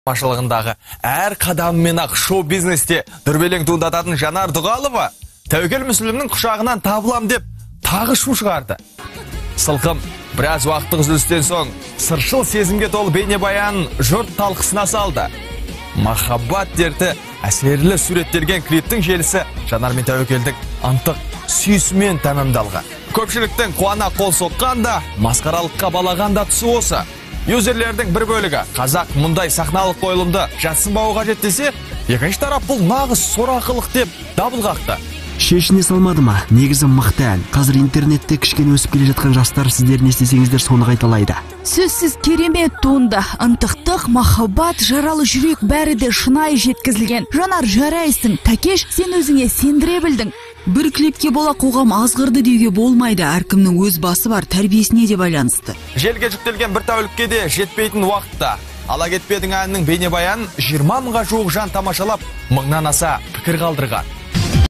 Машылығындағы әр қадамымен ақ шоу-бизнесте дүрбелең туындататын Жанар Дұғалова Тәуекел Мүсілімнің құшағынан табылам деп тағы шу шығарды. Сылқым біраз уақыттық үзілістен соң сыршыл сезімге толы бейнебаянын жұрт талқысына салды. Махаббат дерті әсерлі суреттелген клиптің желісі Жанар мен Тәуекелдің ынтық сүйісімен тәмамдалған. Көпшіліктің қуана қол соққан да, масқаралыққа балаған да тұсы осы. Юзерлердің бір бөлігі қазақ мұндай сахналық қойылымды жатсынбауы қажет десе, екінші тарап бұл нағыз сорақылық деп дабыл қақты. Шешіне салмады ма? Негізі мықты ән. Қазір интернетте кішкене өсіп келе жатқан жастар сіздер не істесеңіздер, соны қайталайды. Сөзсіз, керемет туынды. Ынтықтық, махаббат, жаралы жүрек, бәрі де шынайы жеткізілген. Жанар, жарайсың. Тәкеш, сен өзіңе сендіре білдің. Бір клипке бола қоғам азғырды деуге болмайды. Әркімнің өз басы бар, тәрбиесіне де байланысты. Желге жүктелген бір тәулікке де жетпейтін уақытта «Ала кетпедің» әнінің бейнебаянын 20 мыңға жуық жан тамашалап, мыңнан аса пікір қалдырған.